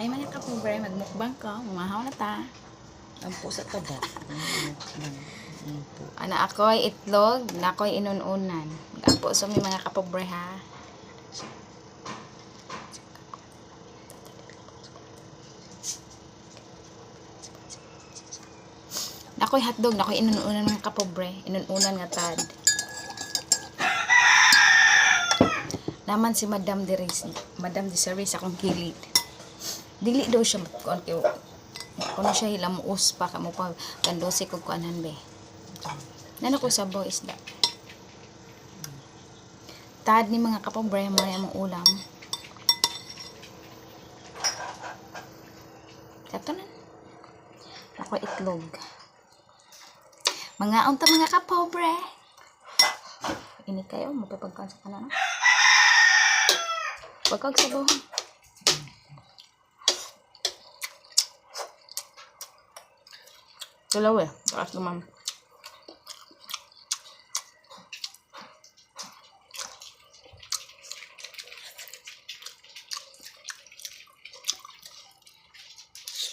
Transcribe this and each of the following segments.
Hay mga kapobre, magmukbang ko. Mamahaw na ta. Ampo sa taba. Ampo. Ana ako'y itlog, na ako'y inununan. Ampo sa mi mga kapobre ha. Nakoy hotdog, nakoy inununan mga kapobre. Inununan nga tad. Naman si Madam Deris, Madam Desiree sa akong kilid. Dili daw siya kuan kay kuno siya hilamuos pa kamo pa kandosi kog kuanhan be. Nano ko sabaw isda. Tad ni mga kapobre mo na among ulam. Kato na. Ako itlog. Mga unta mga kapobre. Ini kayo mapapagkaan sa kanan. Pagkag sabaw. Dalawa eh. Taas naman.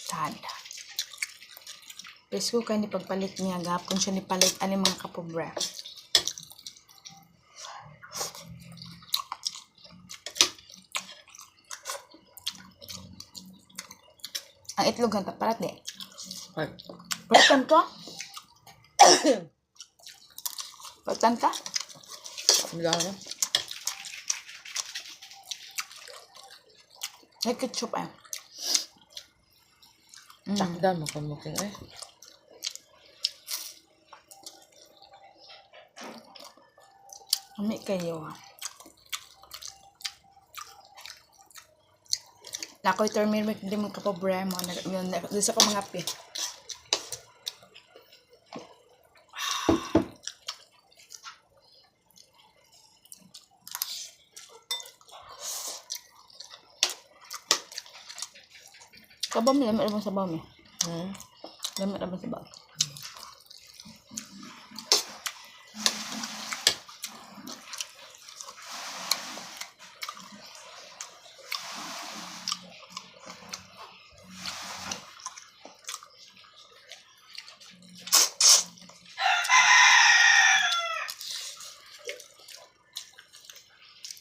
Tad. Presko kay ni pagpalit niya. Gapon siya ni palit. Ano mga kapobre. Ang itlog ang parat di. Ay, Palitan ka? Palitan ka? wala na. May ketchup eh. Takda mo kamuking eh. Ami kayo ah. Nakoy turmeric din mga kapobre mo. Gusto ko mga pi. Sabaw mi, lamit naman sabaw mi. Hmm? Lamit naman sabaw.